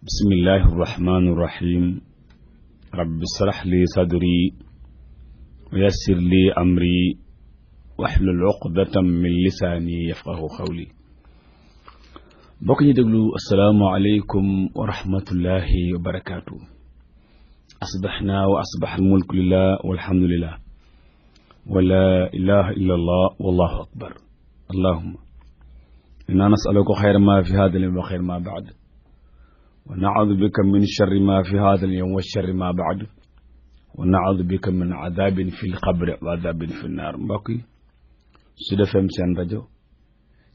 bismillahi irrahmani irrahim rabbi srah li sadri wa yassir li amri wahlul uqdatan min lisaani yafqahu qawli. mbokk ñi déglu assalaamu aleykum wa rahmatullahi wa barakaatu. asbaxna wa asbax almulku lillah walhamdulillah wa la ilaha illa allah wallahu akbar. allahumma inna nasaluka xayra ma fi hada al-yawm wa xayra ma ba'd wa na'uudu bika min sharri ma fi hada al-yawm wa sharri ma ba'd wa na'uudu bika min adabin fi l-qabri wa adabin fi n-naar. mbokk yi Sud FM seen rajo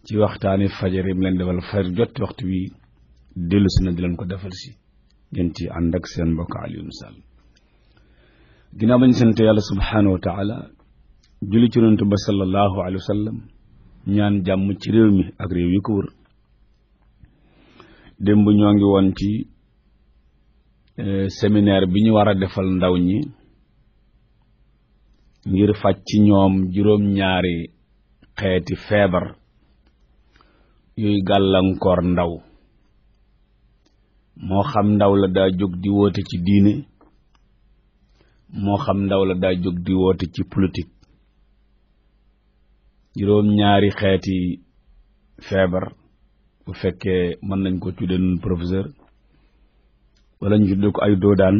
ci waxtaani fajar yi mu leen defal fajar jot waxtu wi dellu si na di leen ko defal si ngeen ci ànd ak seen mbokk Alioune Sall. ginnaaw bañ sant yàlla subhaanahu wa taala julli ci Yonent ba sallallahu alayhi wa sallam ñaan jàmm ci réew mi ak réew yi ko wër. démb ñoo ngi woon ci séminaire bi ñu war a defal ndaw ñi ngir faj ci ñoom juróom-ñaari xeeti feebar yuy gàllankoor ndaw, moo xam ndaw la daa jóg di woote ci diine, moo xam ndaw la daa jóg di woote ci politique. juróom-ñaari xeeti feebar, bu fekkee mën nañ ko tudde nun professeur wala ñu tudde ko ay doodaan,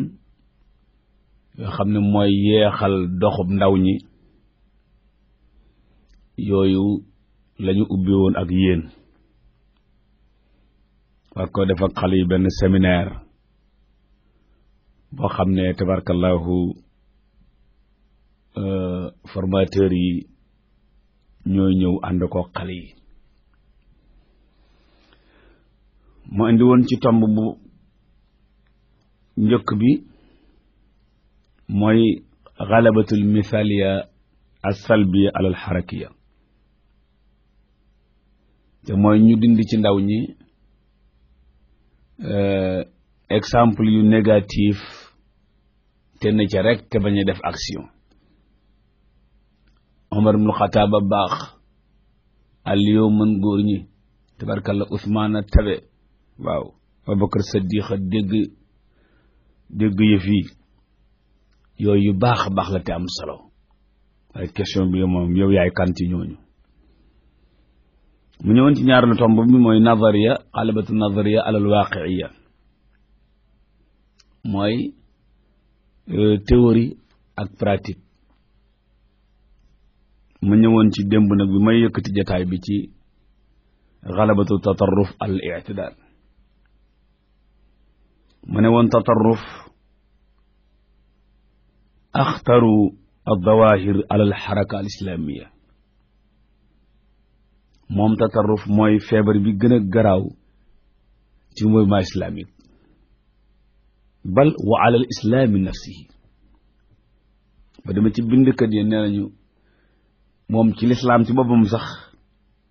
yoo xam ne mooy yeexal doxub ndaw ñi, yooyu lañu ubbi woon ak yéen war ko def ak xale yi benn séminaire boo xam ne tabarkallahu formateur yi ñooy ñëw ànd ko xale yi. mu indi woon ci tomb bu njëkk bi mooy galabatul misaliya as-salbiya alal xarakiya, te mooy ñu dindi ci ndaw ñi exemple yu négatif te na ca rek te bañ a def action. Omar ibn Xataab a baax, Aliyu mën góor ñi, tabarkalla Usmaan a tabe, waaw Abubakar Saddiq a dégg yëf yi, yooyu yu baax a baax la te am solo. waaye question bi moom yow yaay kan ci ñooñu. mu ñëwoon ci ñaareelu tomb bi mooy nazariya, qalabatu nazariya alal waaqi'iya, mooy théorie ak pratique. mu ñëwoon ci démb nag bi may yëkkati jataay bi ci qalabatu tatarruf al i'tidaal. mu ne woon tatarruf axtaru ad-dawaahir alal xaraka al islaamiya, moom tatarruf mooy feebar bi gën a garaaw ci mouvement islamique, bal wa alal islaami nafsihi. ba dama ci bindkat yi nee nañu moom ci lislaam ci boppam sax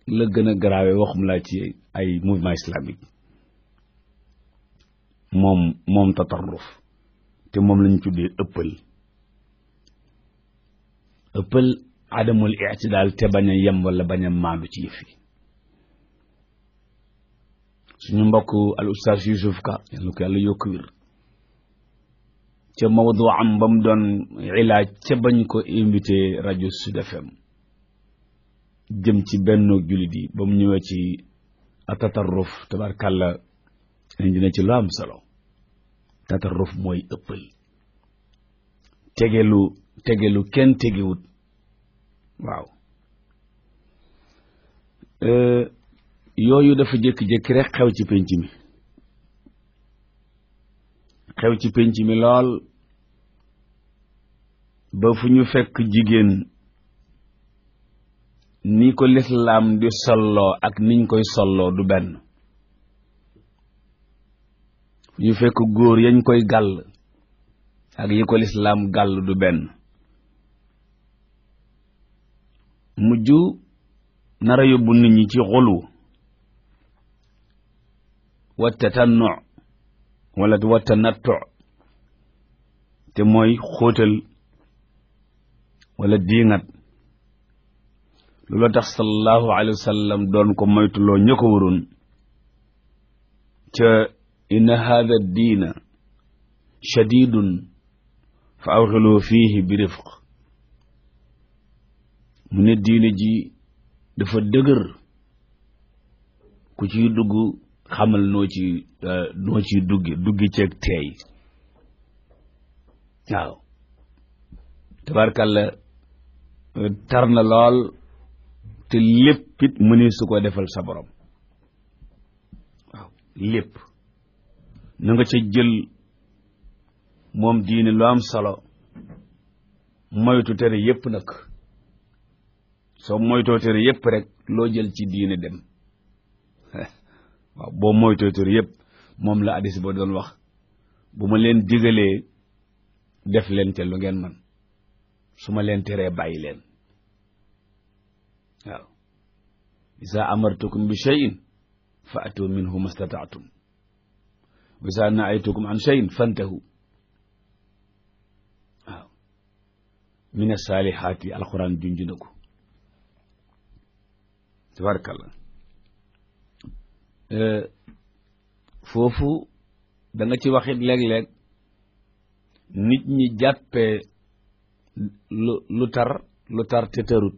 la gën a garaawee, waxum laa ci ay mouvement islamique. moom tatarruf te moom lañu tuddee ëppal adamul i'tidaal, te bañ a yem wala bañ a maandu ci yëf yi. suñu mbokk al ustaas Yusuf Ka yàlla ko yàlla yokk wér, ca mawdu am ba mu doon ilaaj ca bañ ko invité rajo Sud FM jëm ci benn jullit yi, ba mu ñëwee ci tatarruf tabarkàlla indi na ci lu am solo. tatarruf mooy ëppal, tegelu kenn tegewut. waaw yooyu dafa jékki-jékki rek xew ci penc mi lool, ba fu ñu fekk jigéen ni ko lislaam di solloo ak niñ koy solloo du benn. fu ñu fekk góor yañ koy gàll ak yi ko lislaam gàll du benn. mujj nara yóbbu nit ñi ci xulu wa tatannu wala wa tanattu, te mooy xóotal wala diingat. loolu tax sallallahu alayhi wa sallam doon ko moytuloo ña ko waroon ca inna haada diina shadidun fa awxilu fiihi bi rifq mu ne diine ji dafa dëgër ku ciy dugg xamal noo ciy duggi ceeg teey waaw tabarkalla tar na lool te lépp it mënee su ko defal sa borom waaw lépp na nga ca jël moom diine lu am solo moytu tere yépp nag soo moytoo tere yépp rek loo jël ci diine dem waaw boo moytoo tere yépp moom la hadiis ba doon wax bu ma leen digalee def leen te lu ngeen man su ma leen teree bàyyi leen waaw isa amartukum bi shay'in fa atu minhu mastata'tum wa isa nahaytukum an shay'in fantahu waaw min as-saalihaati alquran junj na ko tabarakallah foofu da nga ci waxit léeg-léeg nit ñi jàppee lu tar te tërut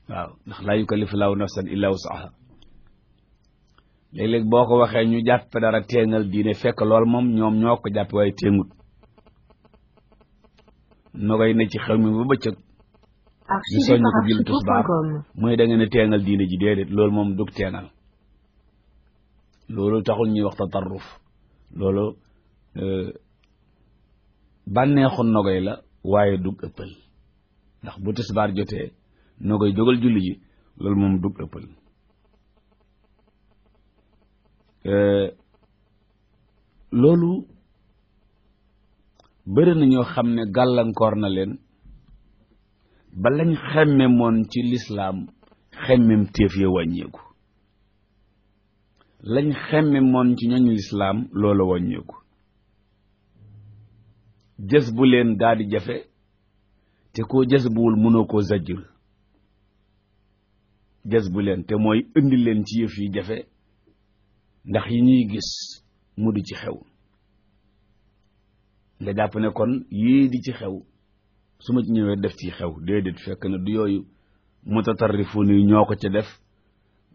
waaw ndax laa yukallifu laahu nafsan illa wusaha léeg-léeg boo ko waxee ñu jàppe dara teengal diine fekk lool moom ñoom ñoo ko jàppe waaye téengut nogay ne ci xew mi ba bëccëg ñu soññ ko jël tisbaar mooy da ngeen a teengal diine ji déedéet loolu moom dug teengal loolu taxul ñuy wax tatarruf loolu bànneexu nogay la waaye dug ëppal ndax bu tisbaar jotee nogay jógal julli ji loolu moom dug ëppal loolu bëri na ñoo xam ne gàllankoor na leen ba lañ xemme moon ci lislaam xemmem téef ya wàññeeku lañ xemme moon ci ñooñ lislaam loola wàññeeku jës bu leen daal di jafe te koo jës buwul mënoo koo zajjur jës bu leen te mooy indi leen ci yëf yi jafe ndax yi ñuy gis mu di ci xew nga jàpp ne kon yii di ci xew su ma ci ñëwee def ci xew déedéet fekk na du yooyu mutatarrifuun yi ñoo ko ca def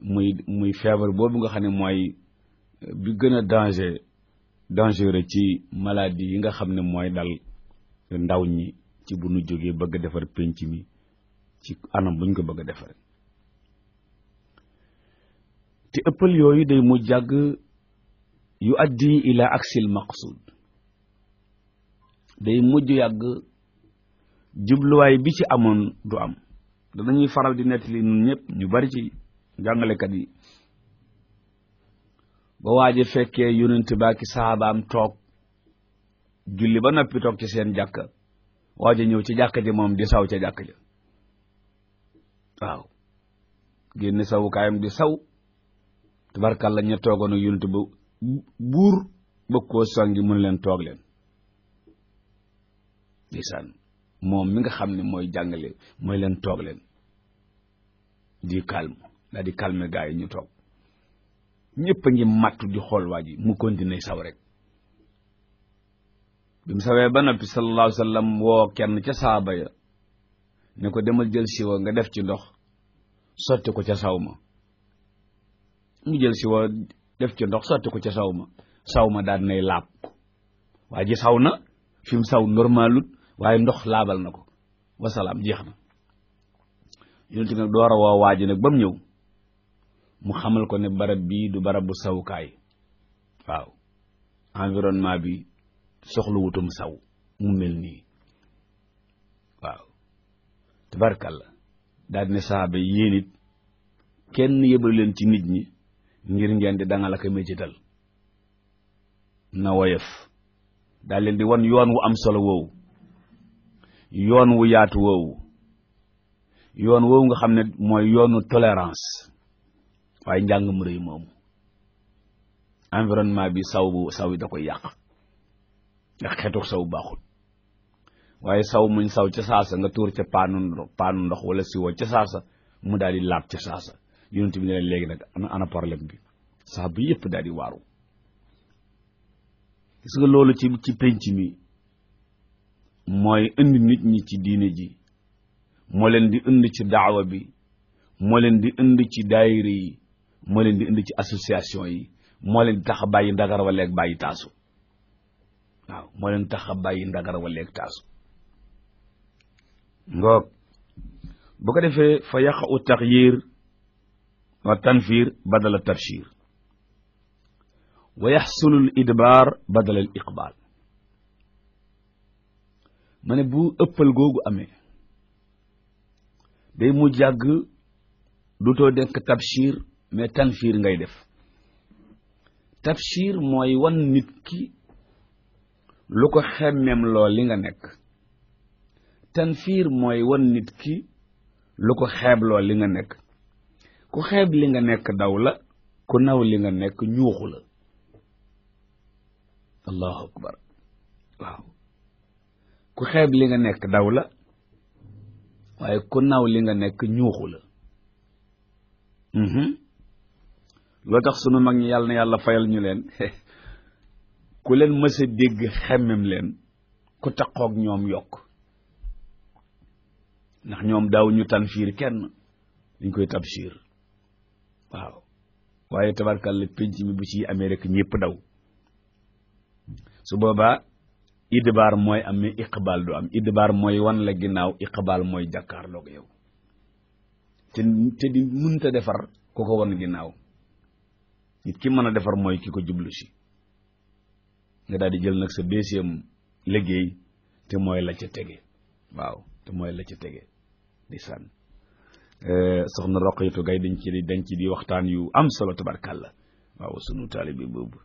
muy feebar boobu nga xam ne mooy bi gën a dangereux ci maladie yi nga xam ne mooy dal ndaw ñi ci bu nu jógee bëgg a defar pénc mi ci anam buñ ko bëgg a defar te ëppal yooyu day mu jàgg yu addi ila aksil maqsud day mujj yàgg jubluwaay bi ci amoon du am danañuy faral di nettali ñun ñëpp ñu bari ci jàngalekat yi ba waaje fekkee yonent ba ki sahabaam toog julli ba noppi toog ci seen jàkka waaje ñëw ci jàkka ji moom di saw ca jàkka ja waaw génne sawukaayam di saw tabarkàlla ña toogoon ak yonent ba buur bëgg koo songi mun leen toog leen ndeysaan moom mi nga xam ne mooy jàngale mooy leen toog leen di calme daal di calme gaa yi ñu toog ñëpp a ngi mattu di xool waa ji mu continuer saw rek bi mu sawee ba noppi sallallahu alayhi wa sallam woo kenn ca saaba ya ne ko demal jël siwa nga def ci ndox sotti ko ca saw ma mu jël siwa def ci ndox sotti ko ca saw ma daal nay laab waa ji saw na fi mu saw normalut waaye ndox laabal na ko wasalaam jeex na yonent nag door a woo waa ji nag ba mu ñëw mu xamal ko ne barab bii du barab bu sawukaay waaw environnement bi soxla wutum saw mu mel nii waaw tabarkalla daal ne saaba yéen it kenn yëbal leen ci nit ñi ngir ngeen di dangal ak métital na woyof daal leen di wan yoon wu am solo woowu yoon wu yaatu woowu yoon woowu nga xam ne mooy yoonu tolérance waaye njàng mu rëy moomu environnement bi saw yi da koy yàq ndax xeetu saw baaxul waaye saw muñ saw ca saasa nga tuur ca paanu ndox wala siwo ca saasa mu daal di laab ca saasa yonent bi ne leen léegi nag ana problème bi saxaaba yëpp daal di waaru. gis nga loolu ci penc mi mooy indi nit ñi ci diine ji, moo leen di indi ci daawa bi, moo leen di indi ci daayira yi, moo leen di indi ci association yi, moo leen di tax a bàyyi ndagar waleeg bàyyi taasu. waaw moo leen tax a bàyyi ndagar waleeg taasu. ngoog bu ko defee fa yaqa'u taxyir wa tanfir badala tabshir wa yaxsulu al idbaar badala al iqbaal. ma ne bu ëppal googu amee day mu jàgg dutoo dekk tabshir mais tanfir ngay def. tabshir mooy wan nit ki lu ko xemmem loo li nga nekk. tanfir mooy wan nit ki lu ko xeebloo li nga nekk. ku xeeb li nga nekk daw la, ku naw li nga nekk ñuuxu la. allahu akbar. waaw ku xeeb li nga nekk daw la, waaye ku naw li nga nekk ñuuxu la. loo tax sunu mag ñi yàlla na yàlla fayal ñu leen ku leen mës a dégg xemmem leen, ku taqoog ñoom yokk. ndax ñoom daaw ñu tanfiir kenn, dañ koy tabshir. waaw waaye tabarkàlla penc mi bu ci amee rek ñëpp daw. su boobaa idbaar mooy am mais iqbaal du am. idbaar mooy wan la ginnaaw, iqbaal mooy jàkkaarloog yow te di mënta defar ku ko wan ginnaaw. nit ki mën a defar mooy ki ko jublu si. nga daal di jël nag sa deuxième liggéey te mooy la ca tege. waaw te mooy la ca tege di sànn. soxna Roqaytu Gay dañ ci di waxtaan yu am solo tabarkàlla. waaw sunu taalibe boobu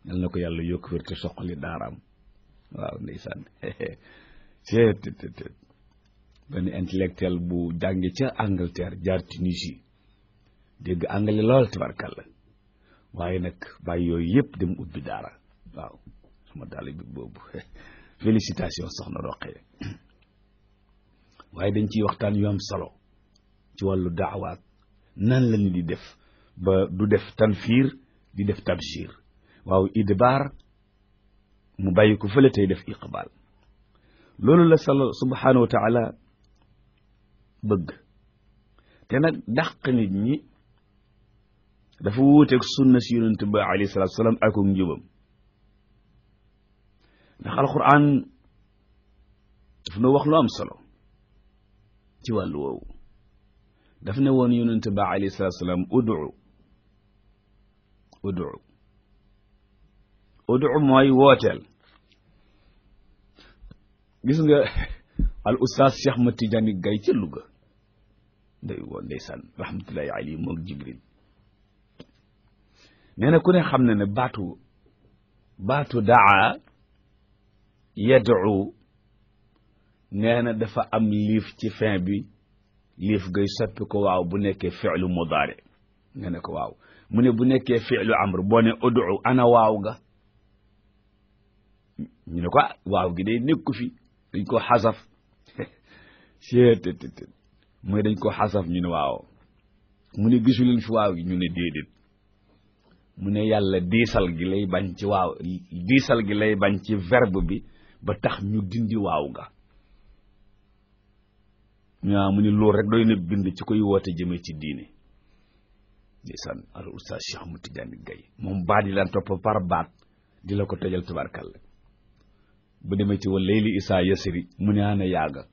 yal na ko yàlla yokk wér te soqali daaraam. waaw ndeysaan te benn intellectuel bu jànge ca Angleterre jaar Tunisie dégg anglais lool tabarkàlla, waaye nag bàyyi yooyu yëpp dem ubbi daara. waaw sama taalibe boobu félicitation soxna Roqee. waaye dañ ciy waxtaan yu am solo ci wàllu daawaat nan la ñu di def ba du def tanfiir di def tabshir. waaw idbaar mu bàyyi ko fële tey def iqbaal. loolu la subhaanahu wa taala bëgg. te nag dàq nit ñi dafa wuuteeg sunna si yonent ba alayhi salaatu wa salaam ak njubam. ndax alquran daf na wax lu am solo ci wàllu woowu. daf ne woon yonent ba alayhi salaatu wa salaam udu mooy wooteel. gis nga al ustaas Cheikh Ahmad Tidiane Gaye ca Louga ndeysaan rahmatullahi alayhi moog Jibril nee na ku ne xam ne baatu daa yad'u nee na dafa am liif ci fin bi, liif gay soppi ko waaw bu nekkee fi'lu mudaari. nga ne ko waaw mu ne bu nekkee fi'lu amr boo ne ud'u ana waaw ga, ñu ne ko waaw gi day nekku fi, dañ ko xasaf. mooy dañ ko xasaf. ñu ne waaw. mu ne gisuleen fi waaw gi, ñu ne déedéet. mu ne yàlla diisal gi lay bañ ci waaw, diisal gi lay bañ ci verbe bi ba tax ñu dindi waaw ga. waaw mu ne loolu rek doy na bind ci koy woote jëme ci diine. ndeysaan al ustaas Cheikh Ahmad Tidiane Gaye moom baat yi lan topp par baat di la ko tëjal tubaarkàlla. bu demee ci wa layli isaa yasri mu ne ana yaaga.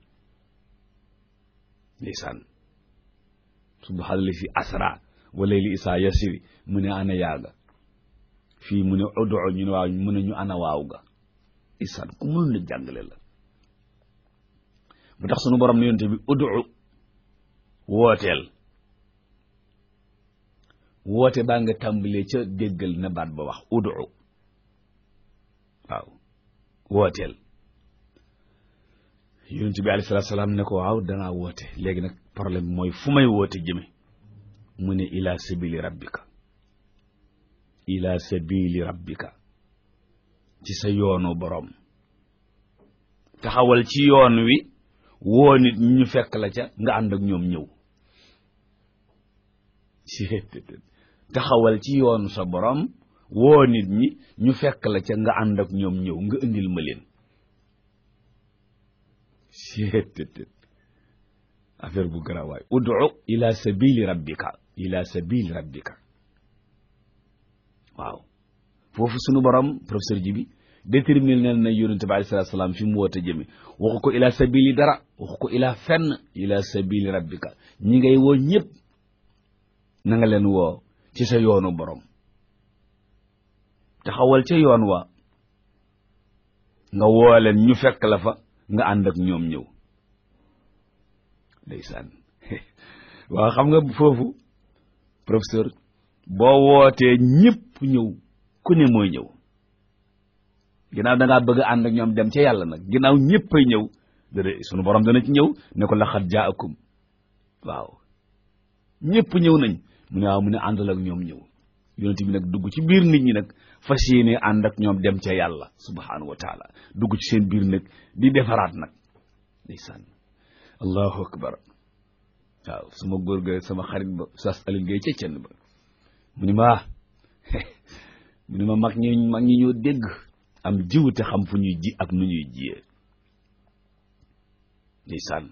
ndeysaan subhaanallahi fi asra wa layli isaa yasri mu ne ana yaaga. fii mu ne udu ñu ne waaw mu ne ñu ana waaw ga. ndeysaan ku mën la jàngale la. bu tax sunu borom ne yonte bi udu wooteel. woote baa nga tàmbalee ca déggal na baat ba wax udu. waaw wooteel. yonent bi alayhi salaatu salaam ne ko waaw danaa woote. léegi nag problème bi mooy fu may woote jëme. mu ne ila sabili rabbika. ila sabili rabbika. ci sa yoonu borom. taxawal ci yoon wi woo nit ñu fekk la ca nga ànd ak ñoom ñëw. taxawal ci yoonu sa borom woo nit ñi ñu fekk la ca nga ànd ak ñoom ñëw nga indil ma leen affaire bu garawaay ud'u ila sabili rabbika waaw foofu sunu borom professeur ji bi déterminé na yonente bi alayhi salaatu salaam fi mu woote jëme waxu ko ila sabili dara waxu ko ila fenn ila sabili rabbika ñi ngay woo ñëpp na nga leen woo ci sa yoonu borom taxawal ca yoon wa nga woo leen ñu fekk la fa nga ànd ak ñoom ñëw ndeysaan waaw xam nga foofu professeur boo wootee ñëpp ñëw ku ne mooy ñëw ginnaaw da ngaa bëgg a ànd ak ñoom dem ca yàlla nag ginnaaw ñëppay ñëw sunu borom dana ci ñëw ne ko laqad jaakum waaw ñëpp ñëw nañ mu ne waaw mu ne àndal ak ñoom ñëw yonent bi nag dugg ci biir nit ñi nag fas yéene ànd ak ñoom dem ca yàlla subhaanahu wa taala dugg ci seen biir nag di defaraat nag ndeysaan allahu akbar waaw sama góor ga sama xarit ba sas Aliou Gueye ca cenn ba mu ni ma mag ñi ñoo dégg am jiw te xam fu ñuy ji ak nu ñuy jiyee ndeysaan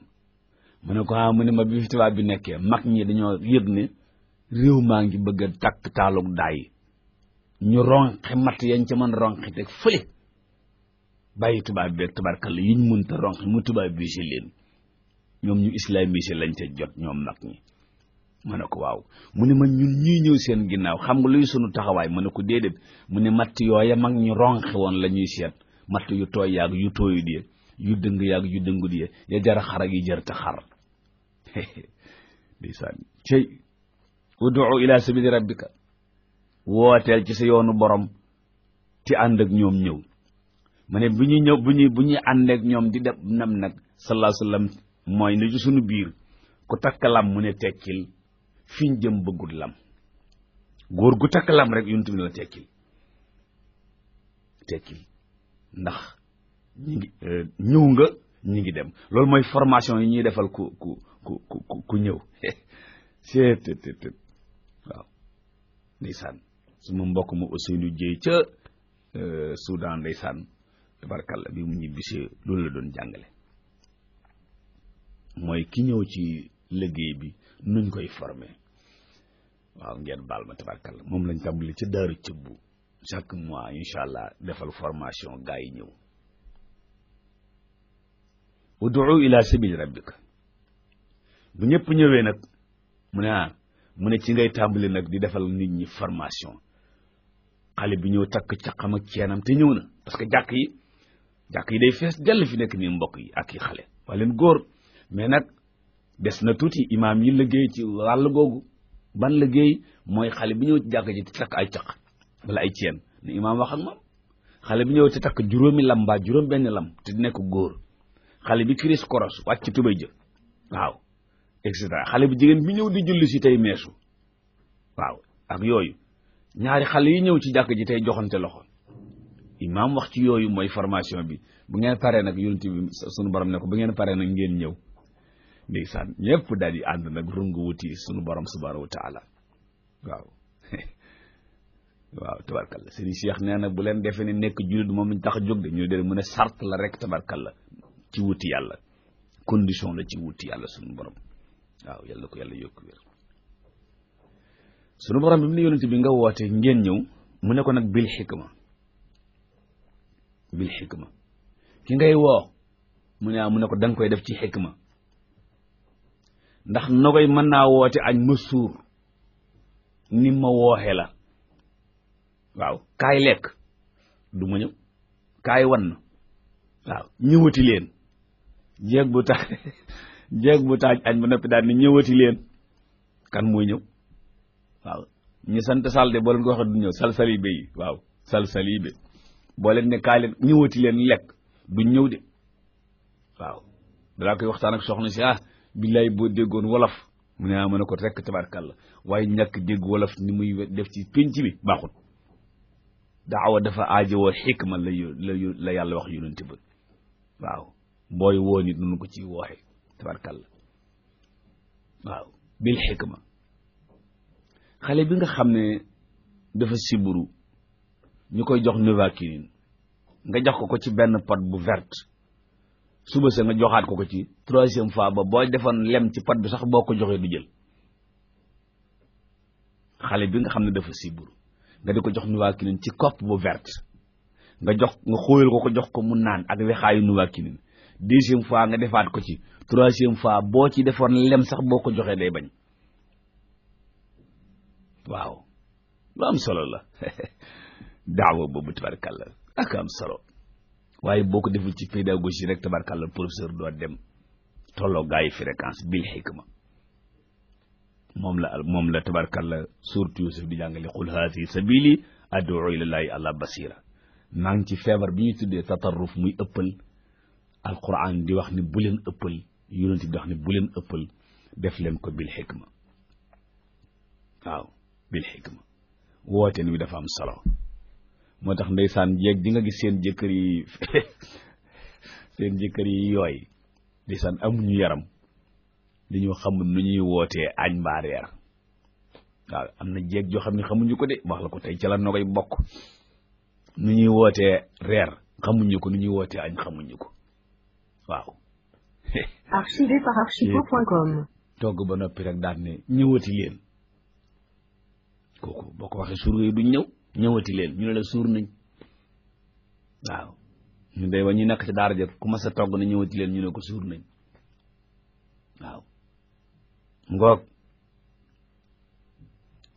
mu ne ko mu ne ma bi fi tubaab bi nekkee mag ñi dañoo yëg ne réew maa ngi bëgg a takk taalug daay ñu ronqi matt yañ ca mën ronqi teg fële bàyyi tubaab bi ak tabarkalla yiñ mënta ronqi mu tubaab bi si leen ñoom ñu islamisé lañ ca jot ñoom mag ñi ma ne ko waaw mu ne ma ñun ñuy ñëw seen ginnaaw xam nga luy sunu taxawaay ma ne ko déedéet mu ne matt yooya mag ñu ronqi woon la ñuy seet matt yu tooy yaag yu tooyu die yu dëng yaag yu dëngu die ya jara xar ak yi jër te xar ndeysaan cey ud'u ila sabili rabbika wooteel ci sa yoonu borom ti ànd ak ñoom ñëw ma ne bu ñuy ñëw bu ñuy ànd ak ñoom di def nam nag sallallahu alayhi wa sallam mooy ne ci sunu biir ku takk lam mu ne tekkil fiñ jëm bëggul lam góor gu takk lam rek yuntu bi la tekkil ndax ñi ngi ñëw nga ñi ngi dem loolu mooy formation yi ñuy defal ku ñëw seet waaw ndeysaan suma mbokk mu Ousseynou Dieye ca Soudan ndeysaan tabarkalla bi mu ñibbisee loolu la doon jàngale mooy ki ñëw ci liggéey bi nuñ koy formé waaw ngeen baal ma tabarkalla moom lañ tàmbali ca daaru cëbbu chaque mois incha allah defal formation gaa yi ñëw ud'u ila sabili rabbika bu ñëpp ñëwee nag mu ne ci ngay tàmbali nag di defal nit ñi formation xale bi ñëw takk caqam ak ceenam te ñëw na parce que jàkk yi day fees dell fi nekk nii mbokk yi ak yi xale waa leen góor mais nag des na tuuti imaam yi liggéey ci wàll googu ban liggéey mooy xale bi ñëw ci jàkk ji te takk ay caq wala ay ceen ne imaam wax ak moom xale bi ñëw te takk juróomi lam mbaa juróom benn lam te di nekk góor xale bi kiris koros wàcc ci tubay jë waaw et cetera xale bi jigéen bi ñëw di julli si tey meesu waaw ak yooyu ñaari xale yi ñëw ci jàkk ji tey joxante loxo imaam wax ci yooyu mooy formation bi bu ngeen paree nag yonent bi sunu borom ne ko bu ngeen paree nag ngeen ñëw ndeysaan ñëpp daal di ànd nag rungu wuti sunu borom subhanahu wa taala waaw waaw tabarkalla sëriñ Cheikh nee na bu leen defee ne nekk jullit moom lañ tax a jóg de ñu de mën a sart la rek tabarkalla ci wuti yàlla condition la ci wuti yàlla sunu borom waaw yàlla ko yàlla yokk wér sunu borom bi mu ne yonent bi nga woote ngeen ñëw mu ne ko nag bil xikma ki ngay woo mu ne ko da nga koy def ci xikma ndax nogoy mën naa woote añ ma suur ni ma wooxe la waaw kaay lekk du ma ñëw kaay wan na waaw ñëwati leen jeeg bu taaj añ ba noppi daal ni ñëwati leen kan mooy ñëw waaw ñi sant sal de boo leen ko waxee du ñëw salsalibe yi waaw salsalibe boo leen ne kaay leen ñëwati leen lekk du ñëw de waaw dalaa koy waxtaan ak soxna si billaay boo déggoon wolof mu ne mën a ko rekk tabarkàlla waaye ñàkk dégg wolof ni muy def ci pénc bi baaxut daawa dafa aajowoo xikma la yàlla wax yonent ba waaw booy woo nit nunu ko ci wooxe tabarkàlla waaw bil xikma xale bi nga xam ne dafa siburu ñu koy jox Novoquine nga jox ko ci benn pot bu verte suba sa nga joxaat ko ci troisième fois ba boo defoon lem ci pot bi sax boo ko joxee du jël. xale bi nga xam ne dafa siburu nga di ko jox Novoquine ci kopp bu verte nga xóoyal ko jox ko mu naan ak wexaayu Novoquine deuxième fois nga defaat ko ci troisième fois boo ci defoon lem sax boo ko joxee day bañ. waaw lu am solo la daawa boobu tabarkàlla ak am solo waaye boo ko deful ci pédagogie rek tabarkàlla professeur doo dem tolloo gaa yi fréquence bil xikma moom la tabarkàlla surtout Yusuf di jàngale qul haadihi sabili ad'u ilallahi ala basira maa ngi ci feebar bi ñuy tuddee tatarruf muy ëppal alquran di wax ni bu leen ëppal yonent di wax ni bu leen ëppal def leen ko bil xikma waaw bil xikma wooteen wi dafa am solo moo tax ndeysaan jeeg di nga gis seen jëkkër yi yooy ndeysaan amuñu yaram dañoo xamul nu ñuy wootee añ mbaa reer waaw am na jeeg joo xam ne xamuñu ko de wax la ko tey ca la no koy bokk nu ñuy wootee reer xamuñu ko nu ñuy wootee añ xamuñu ko waaw archivé par archipo.com togg ba noppi rek daal ne ñëwati leen kooku boo ko waxee surga yi duñ ñëwati leen ñu ne la suur nañ waaw ñu day wa ñu nekk ci daara jëf ku mas a togg na ñëwati leen ñu ne ko suur nañ waaw ngoog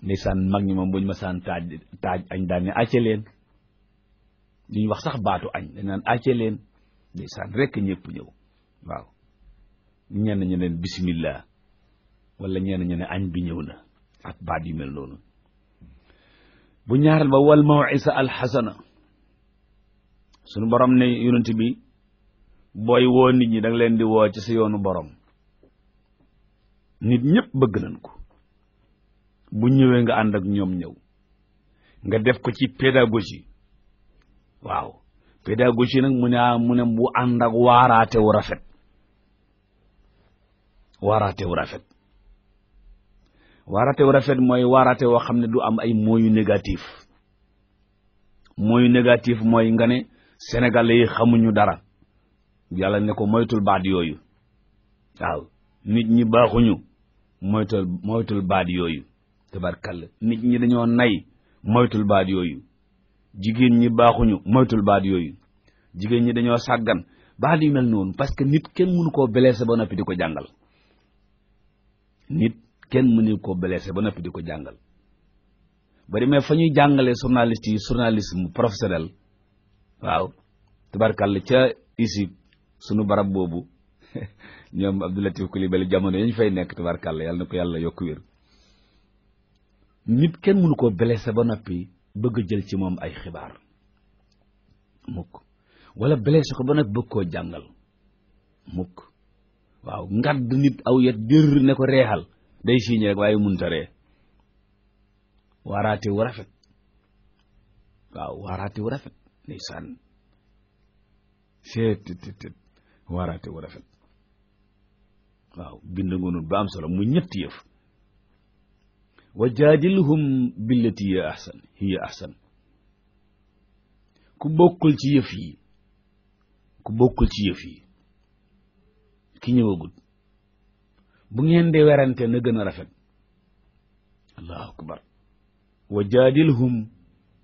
ndeysaan mag ñi moom bu ñu masaan taaj añ daan ne acce leen duñ wax sax baatu añ dañ naan acce leen ndeysaan rekk ñëpp ñëw waaw ñenn ñu ne bismillah wala ñenn ñu ne añ bi ñëw na ak baat yu mel noonu bu ñaaral ba wal mawisa alxasana sunu borom ne yonent bi booy woo nit ñi da nga leen di woo ci sa yoonu borom nit ñëpp bëgg nañ ko bu ñëwee nga ànd ak ñoom ñëw nga def ko ci pédagogie waaw pédagogie nag mu ne bu ànd ak waaraate wu rafet waaraate wu rafet mooy waaraate woo xam ne du am ay mooyu négatif mooy nga ne sénégalais yi xamuñu dara yàlla ne ko moytul baat yooyu waaw nit ñi baaxuñu moytul baat yooyu tabarkalla nit ñi dañoo nay moytul baat yooyu jigéen ñi baaxuñu moytul baat yooyu jigéen ñi dañoo sàggan baat yu mel noonu parce que nit kenn mënu koo blessé ba noppi di ko jàngal nit kenn mënu koo blessé ba noppi di ko jàngal ba demee fa ñuy jàngalee journalisme professionnel waaw tabarkalla ca ISIB sunu barab boobu ñoom Abdoulatif Coulibaly jamono yañ fay nekk tabarkalla yàlla na ko yàlla yokk wér nit kenn mënu koo blessé ba noppi bëgg a jël ci moom ay xibaar mukk wala blessé ko ba noppi bëgg koo jàngal mukk waaw ngadd nit aw yet jër ne ko reexal day siiñe rek waaye munta ree waaraate wu rafet waaw waaraate wu rafet ndeysaan seet waaraate wu rafet waaw bind ngoonul ba am solo mu ñetti yëf wa jaadilhum billati hiya ahsan ku bokkul ci yëf yi ki ñëwagul bu ngeen dee werante na gën a rafet allahu akbar wa jaadilhum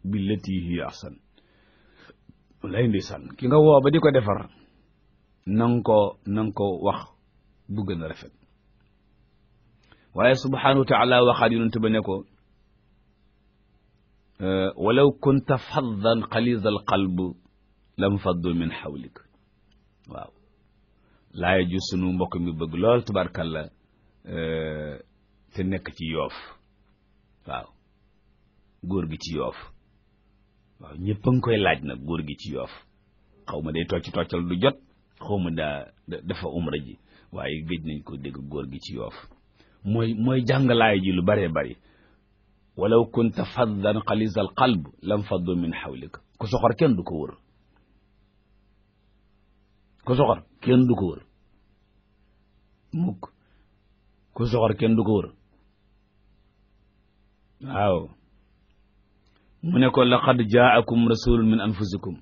billati hiya ahsan lay ndeysaan ki nga woo ba di ko defar nang ko wax bu gën a rafet waaye subhanahu wa taala waxaat yonent ba ne ko walaw kunta faddan xaliza al qalb lam faddu min xawlik waaw laay ju sunu mbokk mi bëgg lool tubarkalla te nekk ci yoof waaw góor gi ci yoof waaw ñëpp a ngi koy laaj nag góor gi ci yoof xaw ma day toccal du jot xaw ma dafa umra ji waaye géej nañ ko dégg góor gi ci yoof mooy jàngalaay ji lu bëree bëri walaw kunta faddan xalisal qalb lam faddu min xawlik ku soxor kenn du ko wër mukk ku soxor kenn du ko wër waaw mu ne ko laqad jaakum rasulun min anfusikum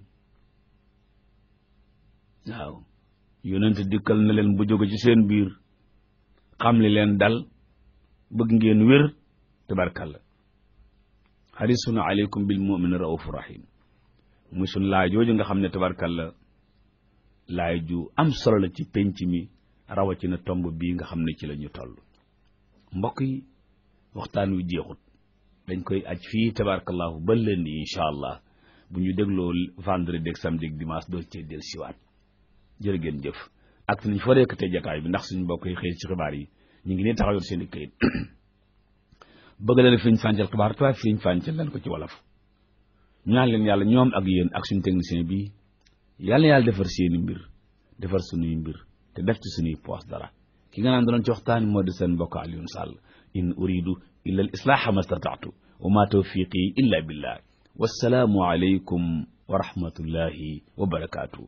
waaw yonent dikkal na leen bu jóge ci seen biir xam li leen dal bëgg ngeen wér tabarkalla harisun aleykum bil mu'minin raufur rahim muy sun laay jooju nga xam ne tabarkalla laay ju am solo la ci penc mi rawatina tomb bii nga xam ne ci la ñu toll mbokk yi waxtaan wi jeexut dañ koy aj fii tabarakallahu ba lundi incha allah bu ñu dégloo vendredi ak samedi ak dimanche doo cee del siwaat jërë ngeen jëf ak nañ fa rekkatee jataay bi ndax suñu mbokk yi xëy ci xibaar yi ñu ngi ne taxaw yor seen i këyit bëgg leen fi ñu fàncal xibaar tubaab fi ñu fàncal leen ko ci wolof ñaan leen yàlla ñoom ak yéen ak suñu technicien bi yàlla na yàlla defar seeni mbir defar suñuy mbir te def ci suñuy poos dara ki nga naan doon ci waxtaan moo di seen mbokk Alioune Sall in uridu illa al islaaha ma stata'tu wa ma tawfiqi illa billah wassalaamu alaykum wa rahmatullahi wa barakaatuh